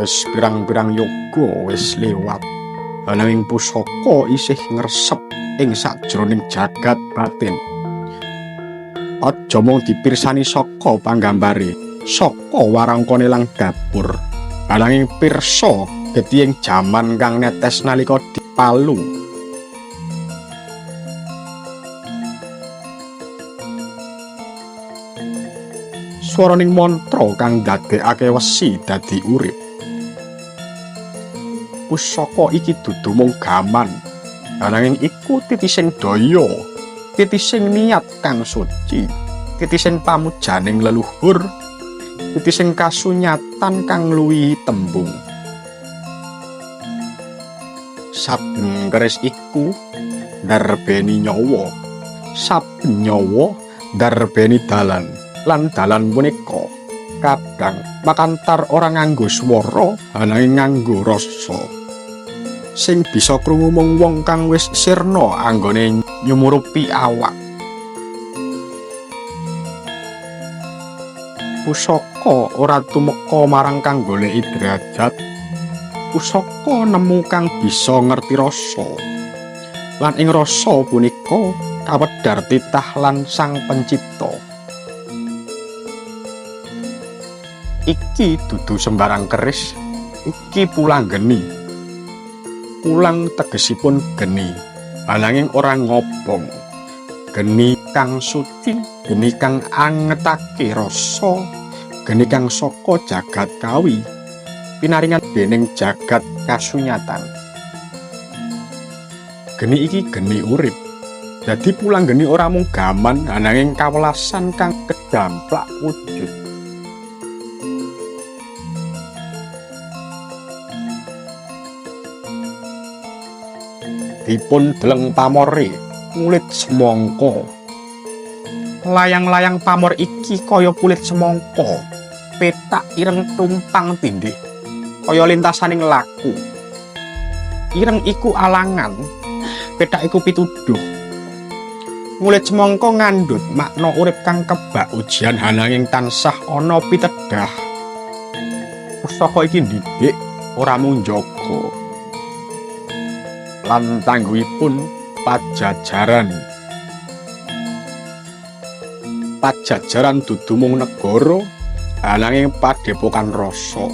Wis pirang-pirang yoga wis lewat, ananging pusaka isih ngresep ing sajroning jagat batin. Aja mung dipirsani saka panggambare, saka warangkane lang dapur, ananging pirsa getihing jaman kang netes nalika dipalu. Swaraning mantra kang ndadekake wesi dadi urip. Pusaka iki dudu mung gaman, ananging iku titising daya, titising niat kang suci, titising pamujaning leluhur, titising kasunyatan kang ngluwihi tembung. Saben keris iku ndarbeni nyawa, saben nyawa ndarbeni dalan, lan dalan punika kadang makantar ora nganggo swara ananging nganggo rasa. Sing bisa krungu mung wong kang wis sirna anggone nyumurupi awak. Pusaka ora tumeka marang kang goleki derajat. Pusaka nemu kang bisa ngerti rasa. Lan ing rasa punika kawedhar titah lan Sang Pencipta. Iki dudu sembarang keris, iki pulang geni. Pulang tegesipun geni, ananging ora ngobong. Geni kang suci, geni kang angetake rasa, geni kang saka jagat kawi, pinaringan dening jagat kasunyatan. Geni iki geni urip. Dadi pulang geni ora mung gaman, ananging kawelasan kang kedamplak wujud. Dipun deleng pamore kulit semangka. Layang-layang pamor iki kaya kulit semangka, petak ireng tumpang tindih, kaya lintasaning laku. Ireng iku alangan, petak iku pituduh. Kulit semangka ngandhut makna urip kang kebak ujian ananging tansah ana pitedah. Pusaka iki ndidik ora mung njaga. Lan tangguhipun Pajajaran. Pajajaran dudu mung negara, ananging padepokan rasa.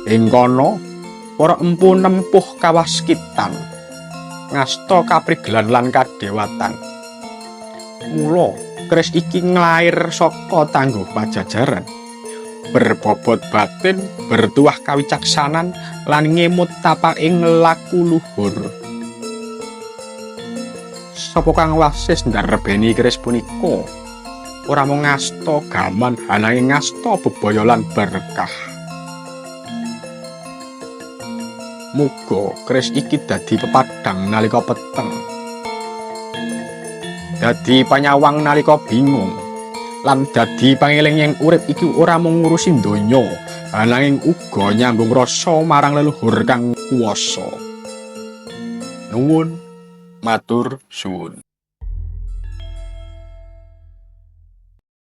Ing kono para empu nempuh kawaskitan, ngasta kaprigelan lan kadewatan. Mula keris iki nglair saka tangguh Pajajaran. Berbobot batin, bertuah kawicaksanan, lan ngemut tapaking laku luhur. Sapa kang wasis ndarbeni keris punika ora mung ngasta gaman, ananging ngasta bebaya lan berkah. Muga keris iki dadi pepadhang nalika peteng, dadi panyawang nalika bingung, lan dadi pangeling yen urip iki ora mung ngurusi donya, ananging uga nyambung rasa marang leluhur kang kuwasa. Nuwun, matur suwun.